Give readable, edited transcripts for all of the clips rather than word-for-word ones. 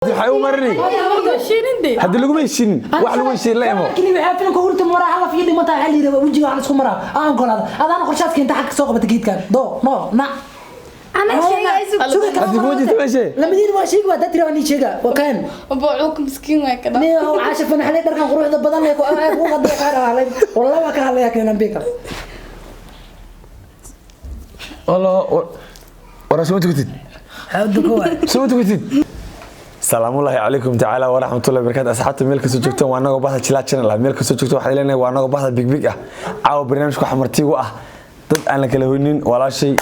Waxay u marinay hadii laguma heshiinin, wax lagu heshiin la imo. Waxaa filimka hurta maraa halaf iyo dhimata waxaa la yidhahdaa wejiga wax la isku maraa aan ogolaada adaana qorshaadka inta xagga soo qabata geedkan do no na. Hadii kuma jirto meeshe. Lamadiin waa sheegi, waa dad tira waa nii sheega waa kan. Bocuuk miskiin waa kada. Nin oo caasha fanaxlay dharkan quruxda badan leh ku ku qadday qaar halay wallahi waa ka hadlaya keenan bika. Wallah wara soo tukatid. Hawdu ko waa. Soo tukatid. Salaamullaahi calaykum tacaala waraxmatullahi wabarakaatu. Asxaabta meel kastoo joogtaan, waa anagoo bahda Jilaa Channel ah. Meel kastoo joogto waxaan leenahay waa anagoo bahda big big ah. Caawa barnaamijka waxaa martigu ah dad aan la kala hoynin, walaashay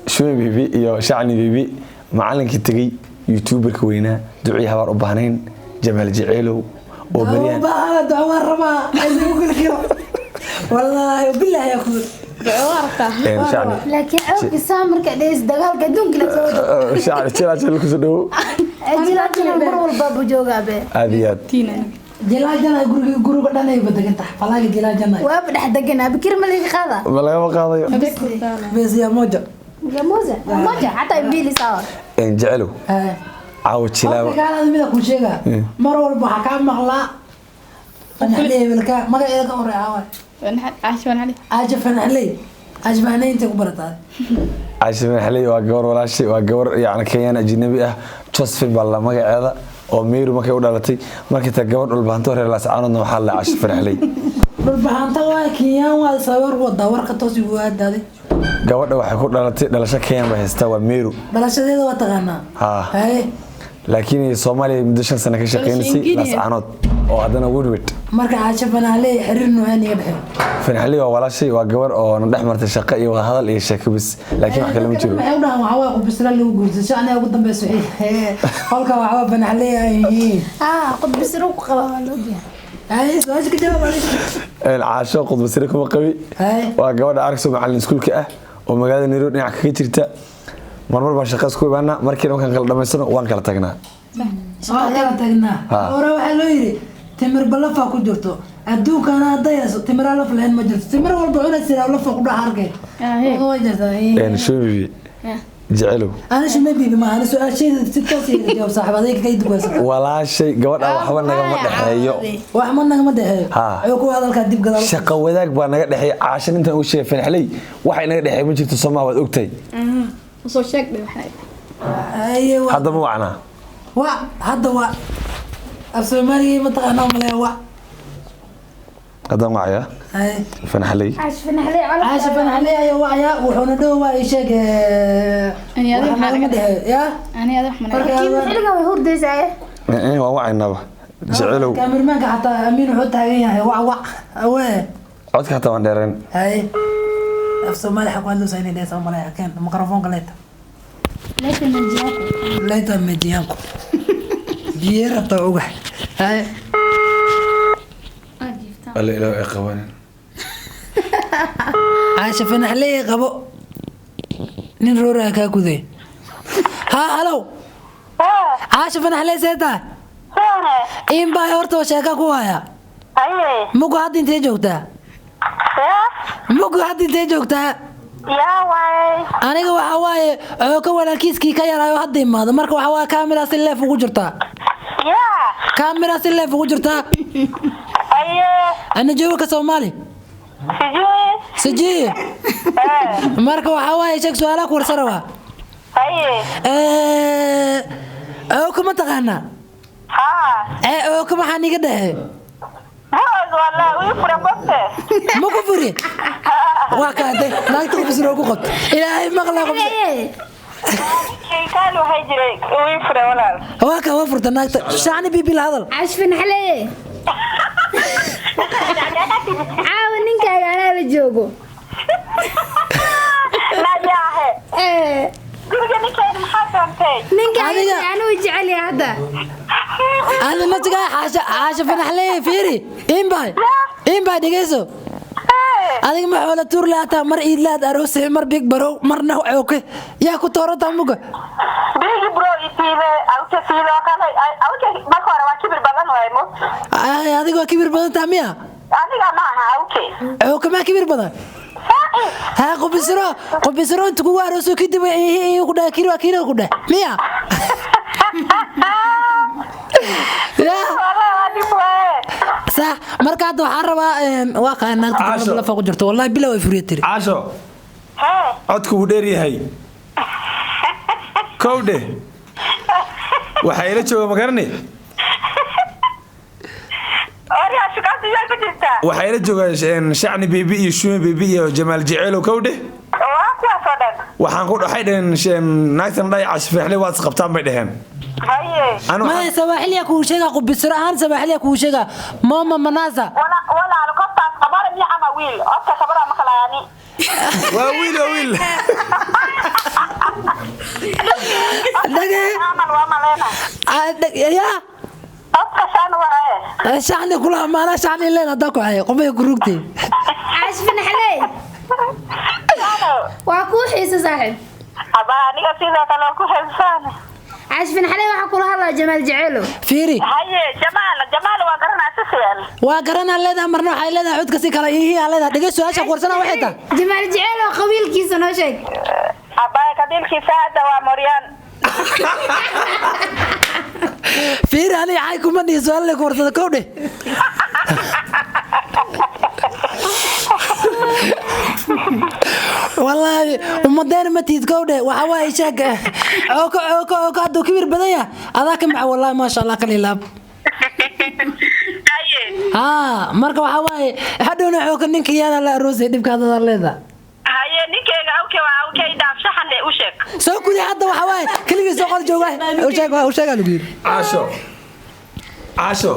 Shume Bibi iyo Shacni Bibi, macalinkii tegey, youtuberka weynaa, ducii habaar u baahnayn, Jamaal Jaceylow oo beryahan baa dacwa rabaa ay ugu kiro wallahi billahi ya ku. Shacni. Laakiin cawki saa marka dhees dagaalka adduunka la soo wado. Shacni, Jilaa Channel kusoo dhawow. Jilaajina mar walba buu joogaa be. Aad iyo aad. Jilaajana guriga guriga dhan ay badegan tahay falaaga jilaajana. Waaba dhex deganaa bikir ma laga qaada. Ma lagama qaadayo. Bes ya moja. Ya moja moja xataa mbili sawa. Jecelow, caawa Jilaa kaalada mida ku sheega mar walba waxaa kaa maqlaa fanaxley hebelka magaceeda ka horeeya waay. Aaja fanaxley, aaja fanaxley intay ku barataa? Caasha Madaxley waa gabar walaashay, waa gabar yacni Kenyan ajnabi ah. Josephine baa la magaceeda oo Meru markay u dhalatay, markay tahay gabar dhulbahanto reer Laascaanoodna waxaa la Caasha Madaxley. Dhulbaxanta waa Kenyaan, waa sawir wadaa warka toos igu aadaaday. Gabadha waxay ku dhalatay dhalasho Kenyan bay haystaa, waa Meru. Dhalashadeeda waa taqaanaa? Haa. Haye. Laakiin Soomaaliya muddo 5 sano ka shaqeynaysay. Ingiriis. Laascaanood oo haddana Woodward. Marka caasha fanaxley xiriir nooceen iga dhexeeyo? Fanaxley waa walaashay, waa gabar oo na dhex martay shaqo iyo wadahadal iyo sheeko bis, laakiin wax kale ma jiro. Maxay u dhahaan waxaa waay qubisla lagu guursaday shacniga ugu dambeysa wixii qolka waxaa waa fanaxley ay yihiin. Ah, qudbisiro ku qaba waa loo diyaa. Haye, su-aasha ka jawaab adiga. Caasho qudbasire kuma qabi. Haye. Waa gabadha arkso macallin iskuulka ah oo magaalada Nairobi dhinac kaga jirta. Marmar baan shaqo isku imaanaa, markiina markaan kala dhamaysano waan kala tagnaa. Waa kala tagnaa. Ha. Hore waxaa loo yidhi timir balafa ku jirto adduunkana hadday hayso timira laf lahayn ma jirto, timir walba cunaysa lafa ku dhex arkay. Way jirtaa. Shumibi Jecelow. Ana shuma bibi ma ana su-aashayda si toos iga jawaab saaxiib adayga ka idugaysa. Walaashay gabadha waxba nagama dhexeeyo. Wax ma nagama dhexeeyo? Ha. Wuxuu ku hadalkaa dib gadaal. Shaqo wadaag baa naga dhexeeya. Caashan intaan ugu sheegay Fanaxley waxay naga dhexeeya ma jirto. Somaa waad ogtahay. Usoo sheeg dhe waxay. Aye, wa. Hadda ma wacnaa? Wa hadda wa af Soomaaliga ma taqaanaa malaya wa. Haddaan wacaya. Haye. Fanaxley. Caash fanaxley. Caasha fanaxley ayaa wacaya, wuxuuna dhow waa ii sheeg Ani adiga wax maxaa nagama naga dhexeeyo ya. Ani adiga wax ma naga. Marka xilligan way hurdaysaa. Waan wacaynaba Jecelow. Kaamirmaanka xataa Amiin wuxuu taagan yahay wac wac awee. Codka hataa waan dheereen. Haye, af Soomaali xaq waa loo saynay dhesa malaya keen mikrofoonka leeta. Laakiin majiyaanku. Leeta mediyaanku biyo rabta ogax. Haye. Alle ilaah ay qabanin. Caasha fanaxley qabo nin rooraa kaa guday. Ha, halow Caasha fanaxley, see tahay? In baa horta sheeka ku haya. Mugu hadda intee joogtaa? Mugu hadda intee joogtaa? Aniga waxa waaye cooka walaalkiiskii ka yaraayo hadda imaado. Marka waxa waaye kaamira si leef ugu jirtaa, kaamira si leef ugu jirtaa. Ana jooga ka Soomaali sijiye. Marka waxa waaye sheeg su-aalaha ku warsan rabaa. Cooka ma taqaanaa? Ee cooka maxaa niga dhexe? Ma ku furi waa kaatay naagta qubsiro ku qabto ilaahay maqlaa qubsi. Waa kaa waa furta naagta shacni bibi la hadal. Caash fanaxley. Caawa ninkaaga anaa la joogo. Ee ninkaaga anuu jecel yahay hadda. Ada naftigaa xaasha xaasha fanaxley fiiri inbay inbay dhegeyso. Adiga ma xoola tuur laataa mar iidlaad aroosay mar big barow marna cooke yaa ku toorataa muga. Ay, adiga waa kibir badan taha miya? Cooke maa kibir badan ha qubisro qubisro inta kugu arooso kadib ku dheh kiri waa kiri ku dheh miya? Marka hadda waxaan rabaa waa kaa naagta Caasho. lafa ku jirto wallahi bilow ay furiya tiri. Caasho, Hee. codku wuu dheer yahay. Kowdhe, waxaa ila jooga, ma garani? Oryaa shukaanta yaa ku jirtaa? Waxaa ila jooga Shacni Baby iyo Shume Baby iyo Jamaal Jeceelow. Kowdhe. Waa kuwaas oo dhan. Waxaan ku waxay dhaheen naagtan dhaay Caasho Fanaxley waad isqabtaan bay dhaheen. Haye. Anu Maya, sawaaxiliya kuu sheega, qubisiro ahaan sawaaxiliya kuu sheega, mama manasa. Walaal, qoftaas qabara miya ama wiil? Codka qabara ma kalaani. Waa wiil, waa wiil. Dhage. Amal waa maleena. Ya. Codka saan waaye. Shacni kula maana shacni leen haddaa ku xay qubay ku rugtay. Caash Fanaxley. Saano. Waa kuu xiisa saaxiib. Aba aniga sidoo kale ku heesaan. Caash Fanaxley, waxaa kula hadlaa Jamaal Jeceelo. Fiiri. Haye, Jamaal, Jamaal waa garanaa si fiican. Waa garanaa leedahay, marna waxay leedahay codka si kale ihii aa leedahay. Dhege, su-aasha kuwarsana waxay tahay. Jamaal Jeceelo, qabiilkiisa noo sheeg. Abaa qabiilkiisa hadda waa Moryaan. Fiiri, aniga xay kuma dhihi, su-aal le kuwarsada. Kow dheh. Wallaahi ummadeena ma tiid. Kow dheh, waxa waaye sheeg, cooko cooko cooko hadduu kibir badan yahay adaa ka maca. Wallaahi maasha Allah, kal ilaab. Haye. Haa, marka waxa waaye hadhowna cooka ninka yaana la aroosay dhibka hadada leedahay. Haye, ninkeyga awke waa awkey dhaaf shaxan u sheeg. Soo kudi hadda, waxa waaye keligii soo qol jooga, u sheeg, u sheegaa lagu yidhi. Caasho, Caasho.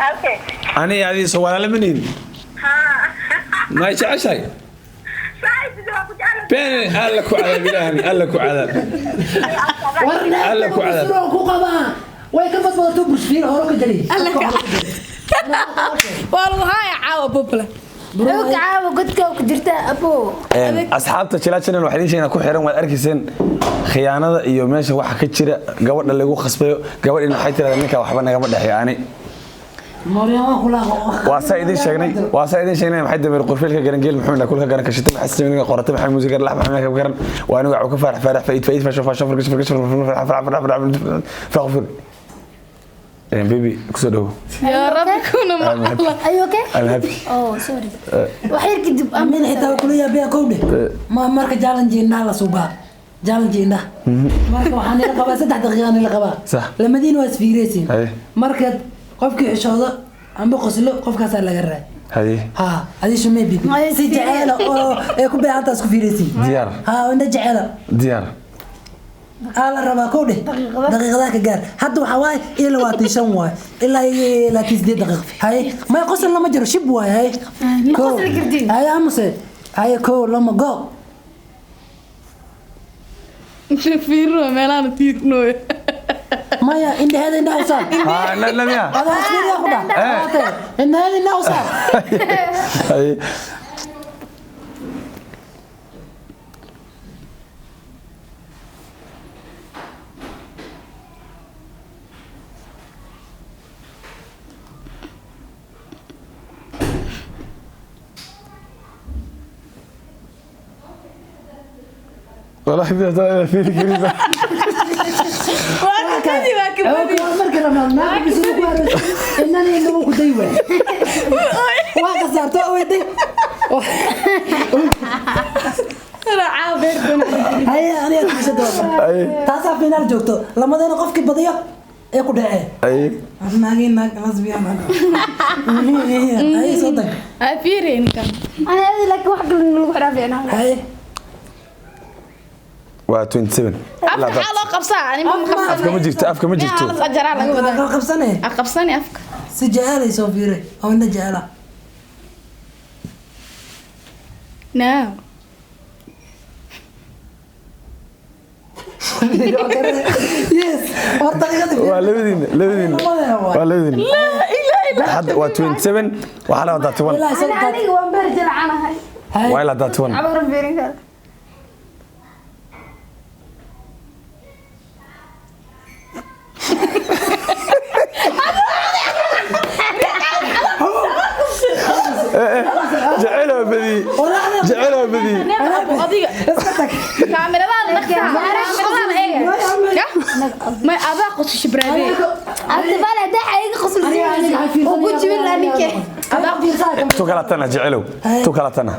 Awke. Ani adii soo walaala ma nihin? Ma jeceshahay? Been, alla ku cadaab, ilaahani alla ku cadaab. Alla ku cadaab. War ku qabaa way ka badbadato bushfiir hore ka jari. Waa lagu haaya caawa bubla. Cooka caawa godka ku jirta abo. Asxaabta Jilaa Channel, waxaa idiin sheegnaa ku xiran, waad arkayseen khiyaanada iyo meesha waxa ka jira, gabadha lagu khasbayo. Gabadhina waxay tiraahdaa ninka waxba nagama dhexeeyo ani. Waa saa idin sheegnay, waa saa idin sheegnay. Maxay dameer qurfeel ka garan, geel muxuu kul ka garan, kashita maxay sameeyay, qorata maxay muusiga garan, lax maxay ka garan. Waa anigu ka faarax faarax faid faid fasho fasho fargasho fargasho fargasho farax farax farax farax farax. Baby, kusoo dhawo. Yaa rabbi kuna I'm happy. macalla. Are you okay? I'm happy. Oh, sorry. Wax yar kadib. Amin xitaa kula yaabaya. Kowdhe, ma marka challenge indhaha la suubaa, challenge indhaha marka waxaan ila qabaa 3 daqiiqaan ila qabaa. Sax. Lamadiina waa isfiireysiin. Haye. Marka qofkii xishoodo amba qoslo, qofkaasaa laga raay. Haye. Ha, adi shumee bibi. Ay, si jeceela oo ee ku beecantaa isku fiireysiin. Diyaar. Ha, indha jeceela. Diyaar. Aa la rabaa. Kow dheh, daqiiqadaha ka gaar. Hadda waxaa waaye ilaa 25 waaye ilaa iyo 28 daqiiq. Haye, may qosol lama jiro, shib waaye. Haye. Ma Kow. qosli kartid. Haye, amuse. Haye, kow, lama, go. Fiirino meelahan fiirinoy. Maya, indhaheeda indhaha u saar. Ha, la miya. Adoo isfiiriya ku dhah indhaheeda indhaha u saar. Haye. والله في كريمة. Waa ka badi, waa ka badi. Markii labaad naag bisugu ku hareeraysan inani indhahu ku day waay, waa ka saarto weyday. Caawa beerkuna. Haye, aniga kuusha doona. Haye. Taasaa finaal joogto, lamadeena qofkii badiyo ee ku dhacee. Haye. Naagii naag lesbian. Haye, soo tag. Ha fiiri ninkan. Ana aad, laakiin wax kale lagu xiraa fiicnaa. Haye. Waa 27. Afka maxaa loo qabsaa? Ani ma qabsan. Afka ma jirto, afka ma jirto. Ajaraa laga wadaa. Kala qabsane. Ha qabsani afka. Si jecelay soo fiiray oo indha jecela. Now. Yes, horta Waa labadiina, labadiina, waa labadiina. Hadda waa 27, waxaa la wadaa 31. Ana aniga waan beer jilcanahay. Waa ilaa 31. Cabaran fiirin kara. Jecel badii, jecel badii. Adiga Iska tag. kaamiradaada naqtaa. Kaamiradaada eega. Ya? May adaa qosasho braadee. Abdi bal hadaa iga Aniga qosulsiin oo ku jibin. Tu kala tana jecelow, tu kala tana.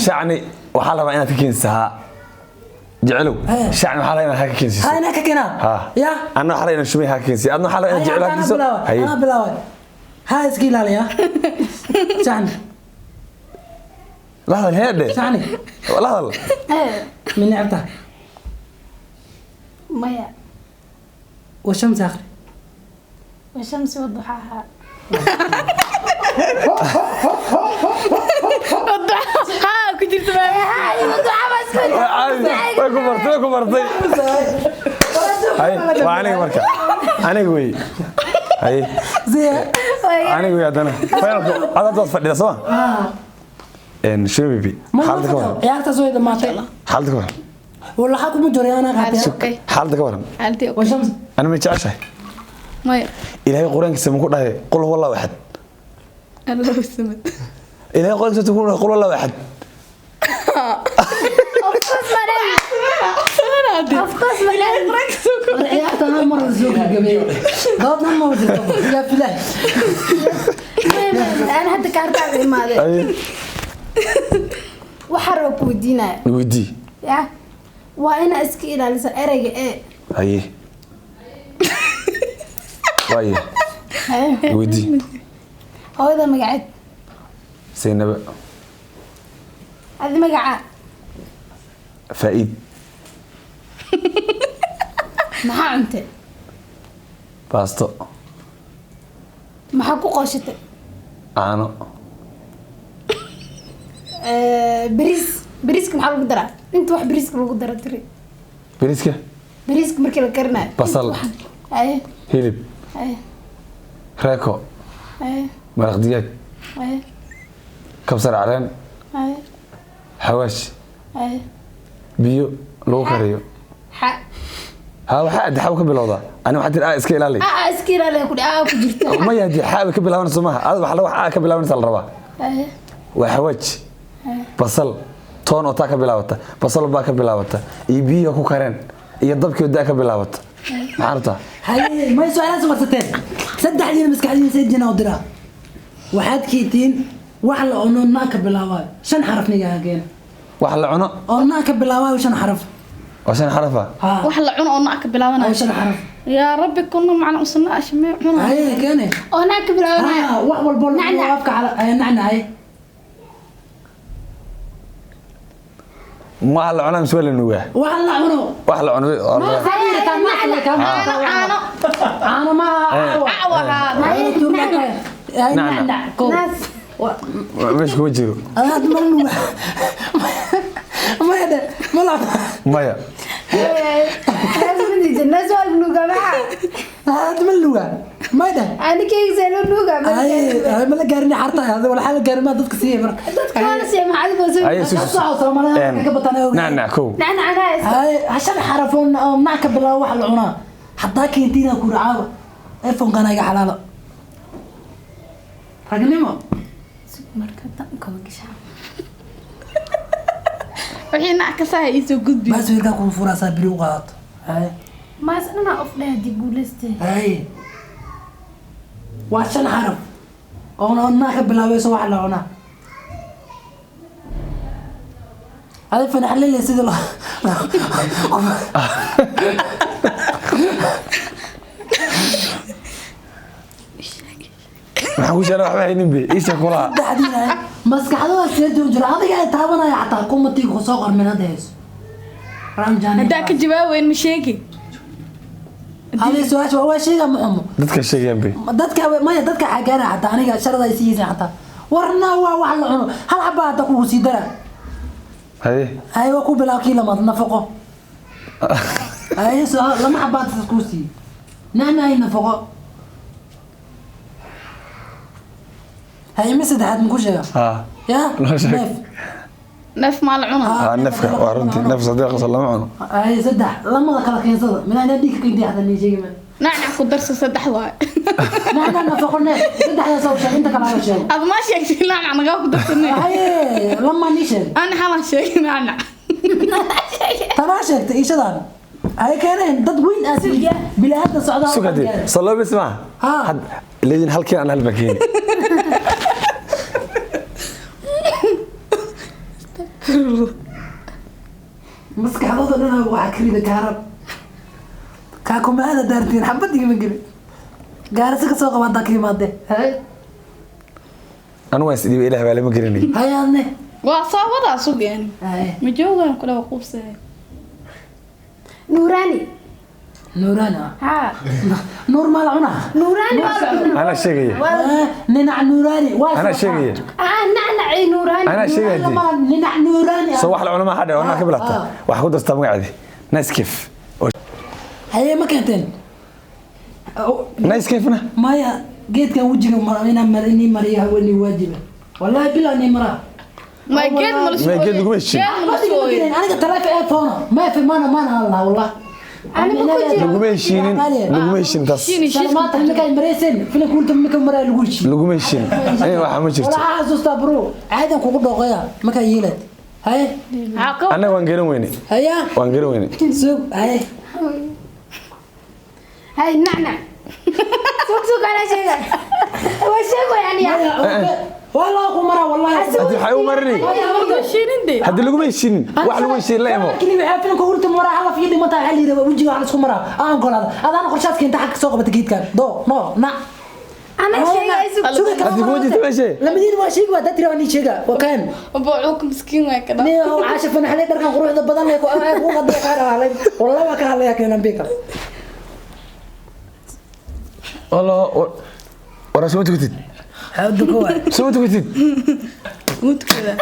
Shacni waxaa la rabaa inaad ka keensisaa jecelow. Shacni waxaa la rabaa inaad ka keensiiso. Ha, inaa ka keenaa. Ha. Ya. Anna waxaa la rabaa inaan shumay ha ka keensiiyo, adna waxaa la rabaa inaad jecel ha ka keensiiso. Haye. Anaa bilaaway. Ha, iska ilaaliya. Shacni. La hadal heedhe. Shacni. La hadal. Ma necabtahay? Maya. Washamsi akhri. Washamsi waduxaaha. Haa, ku jirta baa. Caadi, way ku bartay, way ku bartay. Haye, waa aniga marka, aniga wey. Haye. Zee. Aniga wey haddana finalka cad waad fadhida soo ma shumay baby? Xaaladda ka waran. Ciyaartaas way dhamaatay. Xaaladda ka waran. Wala xaq kuma jiro, anaa qaatay. Okay. Xaaladda ka waran. Xaaladii okay. Washamsi. Ana ma jeceshahay? Maya. Ilaahay qur-aankiisa ma ku dhahay qul huwa allahu axad? Allahu samad. Ilaahay qur-aankiisa ku dhahay qul huwa allahu axad? Of course, ma Ciyaarta hal mar la soo gabagabeeyey, doodna ma jirto, yaa filaay. Ana hadda kaartaa imaaday. Haye. Waxaa raba ku weydiinaya. Weydii. Ya, waa inaa iska ilaalisa ereyga ee. Haye, waaye, weydii. Hooyada magaceed? Saynaba. Adi magaca? Faa'iid. Maxaa cuntay? Baasto. Maxaa ku qooshatay? Caano. Bariis, bariiska maxaa lagu daraa? Inta wax bariiska lagu dara tiri. Bariiska? Bariiska markii la karinayo. Basal. Haye. Hilib. Haye. Reeko. Haye. Maraq digaag. Haye. Kabsar caleen. Haye. Xawaash. Haye. Biyo lagu kariyo. Xa. Ha, waxaa addi xaw ka bilowdaa. Ani waxaa tiri aa iska ilaali. Aa iska ilaaliya ku aa ku jirta. Maya, haddii xaa ka bilaabanayso maaha ad wax wax aa ka bilaabanaysa la rabaa. Haye. Waa xawaaj, basal, toon oo taa ka bilaabata, basal baa ka bilaabata, iyo biyo ku kareen, iyo dabkii oo daa ka bilaabata. Maxaa rabtaa? Haye, may su-aalahaas warsateen saddexdiina maskaxdiina sayjina u diraa. Waxaad keentiin wax la cuno naa ka bilaabaayo shan xaraf niga keena. Wax la cuno. Oo naa ka bilaabaayo shan xaraf. Waa shan xarafa. Ha. Wax la cuno oo nac ka oo bilaabanayo. Shan xaraf. Yaa rabbi, kuna macna usana ashmee cuna. Haye, keene. Oo naa ka bilaabanaya. Ha, wax walbo lagu Nacnac. afka cala. Haye, nacnac, haye. Ma la cunaa mise waa la nuugaa? Wax la cuno. Wax la cuno. Caano, caano. Caano maaha, caawa. Caawa haa. Haye, tuurma. Haye. Nacnac. Nacnac kow. Naas. Meesha kuma jiro. Adaa ma la nuugaa? Maya dhe, ma la Maya. Naas ma diidan, naas waa la nuugaa maxaa? Hadda ma la nuugaa? Maya dheh. Ani keyga see loo nuugaa? Haye, haye, ma la gaarin xarta hada wala xal gaarin ma dadka siiyay marka. Dadka waa la siiya, maxaa adiga soo Haye, Ka soco, Soomaalida ka bataan ogahay. Nacnac kow. Nacnac anaa iska. Haye, shan xaraf oo nac ka bilaabo wax la cunaa haddaa keentiina ku racaawa iPhone-kana iga xalaalo ragnimo. Marka tan kaba gashaa. Wixii nac ka sahay iisoo gudbi. Baas wiilkaa kuu furaasaa beri u qaadato. Haye. Maas dhanaa of dheh haddii guulaystay. Haye, waa shan xaraf oo nac ka bilaabayso wax la cunaa. Adi fanaxlele sidii loo Maxaan ku sheegay? Waxba haynin be, iisha kulaha. Saddexdiina maskaxdooda see jiro adiga ay taabanaya xataa kumatiga ku soo qormin hadda hayso ramjaan. Haddaa ka jawaabeyn ma sheegi. Adiga su-aasha waa sheega, ma xumo. Dadka sheegayaan be. Dadka maya, dadka xagaana xataa aniga sharada ay siiyeysa xataa warna waa wax la cuno hal xabaa hadda kugu sii dara. Haye. Hay, waa ku bilaab kii lamaad nafaqo. Haye, soo lama xabaa hadda kuu siiyey nacna ay nafaqo. Haye, mi saddexaad maku sheega? Ha. Ya. Loo sheeg. Neef. Neef maa la cunaa? Ha, nafka waa runtii, naf sadiiq lama cuno. Haye, saddex lamada kala keensada minaa dhiigka keentay xataa nii sheegi ma. Nacnac ku darso, saddex waay. Nacna, nafaqo, neef, saddexdaas oo sheeg, inta kale ala sheego. Ad ma sheegtay nacnac nagaa ku darsanay. Haye, lama nii sheeg. Ana xalan sheegay nacnac. Tanaa sheegtay ishadaan ay keeneen dad weyn aasi bilaa hadda socdaa. Sug haddii soo loo bis maaha. Ha. Leedin halkeen aan halba keeni. Maskaxdooda dhan waxaa ka rida kaarab kaa kumaada daartiin xabad igama gelin gaarisa ka soo qaba haddaa ka imaade hay. Anu waan isdhiibay, ilaah baa lama garanay. Hay adne. Waa soo wadaa sugeen. Hay. Ma joogaan kula waa quubsaday. Nuurani. Nuuraan ah. Ha. Nuur maa la cunaa? Nuurani waa la cunaa. Anaa sheegaya. Ninac nuuraani waa. Anaa sheegaya. Ah, nacnacay nuurani. Anaa sheegaya. Ninac nuuraani. Soo wax la cuno ma hadhe, anaa ka bilaabta. Waxaa ku dartaa magaceedi Nescafe. Haye, ma keenteen? Nescafe-na. Maya, geedkan wejiga inaan inii mariyo haweenii waajiba, wallaahi bilaa nii maraa. Ma geed ma la Ma geed laguma heshin. Geed ma la sooyo. Aniga taleefa ee foona ma efe maana maana allah wallah. Aniga ku jiro. Laguma heshiinin, laguma heshin taas. Maanta markaa mareyseen filimka ulta marka maraa lagu heshiin. Laguma heshin. Waxa ma jirto. Walaa xasuustaa bro, caadan kugu dhooqaya markaa yeelad. Haye. Annaga waan garan weyne. Haya. Waan garan weyne. Sug, haye. Hay, nacnac. Sug sug, anaa sheegay. Waa sheegay aniga. Walaa ku maraa wallahi. Hadii waxay u marinay. Haddii laguma heshiinin, wax lagu heshiin la imo. Kini waxaa filimka ulta maraa halaf iyo dhimata waxaa la yidhahdaa wejiga wax la isku maraa aan golaada adaana qorshaad keenta xagga soo qabata geedkan do no na. Anaa sheegay sug. Haddii kuma jirto meesha. Lamadiin waa sheegi, waa dadri waa nii sheega waa kan. Bocuuk miskiin waa ka dhaa. Nin oo caasha fanaxlay dharkan quruxda badan leh ku ku qadday qaar halay wallahi waa ka hadlaya keenan bika. Allah, waraa soo tukatid. Hawdu ko waa. Soo tukatid. Mudkada.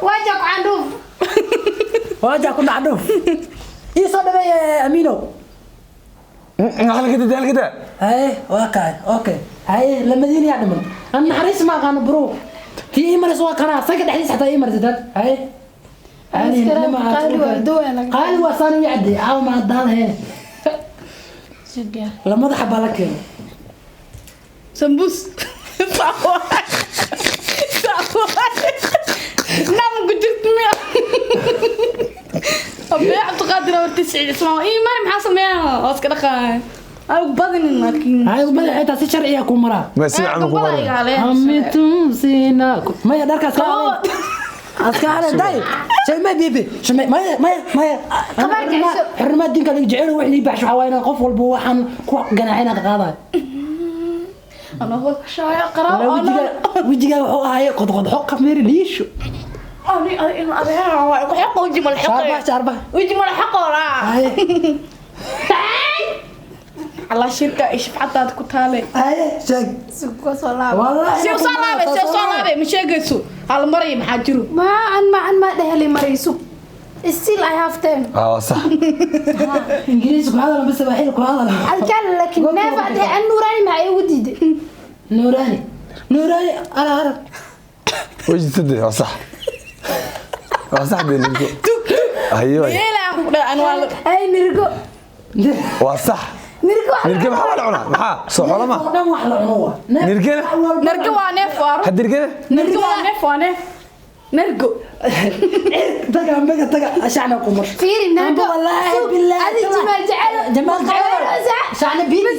Waja ku candhuuf. Waja ku dhacdhuf ii soo dhaweey Amino. Halkada halkada. Haye, waa kaay, okay. Haye, lamadiin yaa dhiman an naxariis ma aqaano bro, tii ii maris waa kanaa sanka dhexdiisa xataa ii maris dad. Haye. Qaali waa saan u yacdi caawa ma haddaan he lamada xabaa la keeno. Sambuus. Naam ku jirto miya? Abee Cabdiqaadir horta Siciid Ismaan ii mari maxaa sameeyaa? Waa iska dhaqaay. Anigu badinin laakiin. Haye, ubada xitaa si sharciya ku maraa. Ma si fiican ku marin. Amitumsina maya dharkaas ka aska hale dai shay ma bibi shay maya maya maya. Xurmad diinka laga jecel wax lii baxsho waxaa waaye inaan qof walba waxaan ku ganaaxina ka qaadayo. Anoo shaaya qaraabo. Wejiga wejiga wuxuu ahaay qodqodxo qamiri liisho. Ani inuu adeer waa ku xaqo weji mal xaqo. Shaarba shaarba. Weji mal xaqo la. Haye. على شركة إيش حتى كنت هالي. Haye, sheeg. Sug waa soo laaba. Wallahi. سيو صلابة سيو صلابة مش هيجسو على مريم حاجرو. Ma an ma an ma dhehli maray sug. Still I have time. Ah, waa sax. Ingiriis ku hadal bas waaxil ku hadal. Alkaan laakiin neefa dee an nuurani maxaa igu diiday? Nuurani nuurani ala arag. Weji saddex waa sax. Waa sax dee nirgo. Haye waay. يلا أنا والله. Ay, nirgo. Waa sax. Nirgo wax. Nirge maxaa la cunaa? Maxaa? Soo xoolo ma? Dhan wax la cuno waa. Nirgena? نرجع وانا فارو. Hadda nirgena? نرجع وانا وانا نرجع. Taga ambaga taga shacna qumar. Fiiri nirgo. Wallahi Sug. billahi. Adi jimaal jecel. Jamaal jecel. Shacna bibi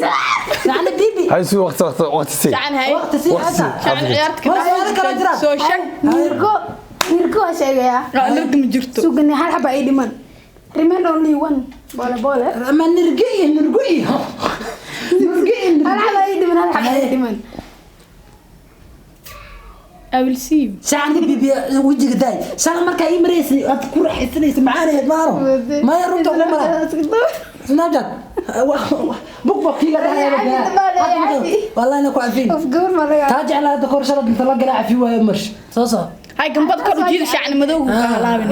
shacna bibi. Hay suu waqti waqti waqti sii. شعن هاي. Waqti si Waqti hada. sii. شعن عيارتك. Waa su'aalo kala jiraan. سو شك. Nirgo. Nirgo waa sheegayaa. لا نرجع مجرته. Sugani hal xaba ay dhiman. Remain only one. Boole boole. Ama nirge iyo nirgo iyo nirge iyo. Hal xaba ay dhiman, hal xaba ay dhiman. I will see you. Shacna bibi wejiga daay shacna markaa ii maraysay aad ku raaxaysanaysa macaanaheed maano maya runta ugu mara Snapchat bug baa kiiga dhahaya. Wallahi na ku cafin. Of gabar ma laga. Taa jeclaa hadda kor shalad inta la galaa cafi waayo marsh soo soo. هاي جنبك كل جيل شعن مدوق هلاوي.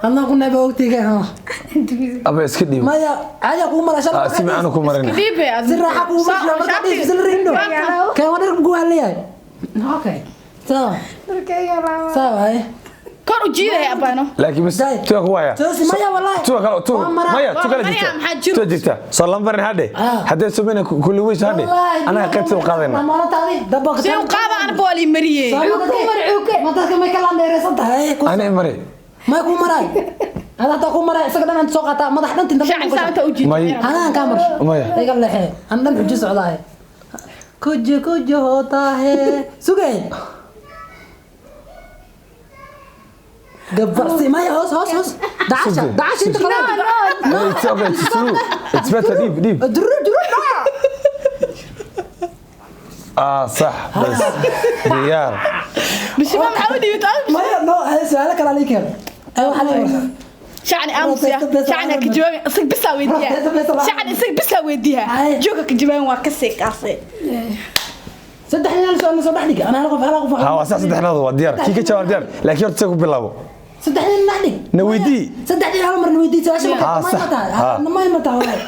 Allah ku naba ogtayga ha. Aba iska dhiibo. Maya caadi kugu mara shalad. Ah, si macaan ku marin. ديبي. Si raaxa kugu mara markaa dhiif isla rindo kan waa dhar kugu haleeyahay. Okay, sawa. Dharkayga laaba. Sawa haye. كور جيل يا أبانو. Laakiin bas Daay. tuwa ku waaya. Toosi, maya wallahi. Tuwa kale tuwa. Waa maraa. Maya tuwa kale Waa jirta. maraa, maxaa jiro? Tuwa jirta. Soo lambarin hadhe. Ah. Haddee sumina kulli weyso hadhe. Anaga qaybta u qaadayna. Maalintaadi dabaq. سيو قابة أنا بولي مريه. Ma dadka may ka landheeraysan tahay? Ana imari. May ku maraay hada hataa ku maraay isaga dhan aan soo qaataa madax dhanti inta شعن ساعة أوجي. May. Hanaan kaa marsho. Maya. Iga leexee aan dhan xujo socdaaye. Kuj kuj होता है. Sugay. Gabarsi maya, hoos hoos hoos. Dacasha dacasha inta kale. No, it's okay, it's true, it's better. Dhiib, dhiib. Duru duru. Ah, sax, bas diyaar. Bishima maxaa u dhiibtaa? Maya, no, su'aalo kale alii keen. Ay, waxaa leeyahay. Shacni aamus ya. Shacni ka jawaabi, isag bisaa weydiiyaa. Shacni isag bisaa weydiiyaa. Jooga ka jawaabin waa ka sii kaasay. Saddex nin hal su'aal soo dhex dhig. Ana hal qof, hal qof. Ha, waa sax, saddexnaadu waa diyaar. Kii ka jawaab diyaar, laakiin horta isaga ku bilaabo. Saddex nin dhex dhig. Na weydii. Saddex nin hal mar na weydii su'aasha. Ha, ma sax. tahay? Ha. Ma tahay?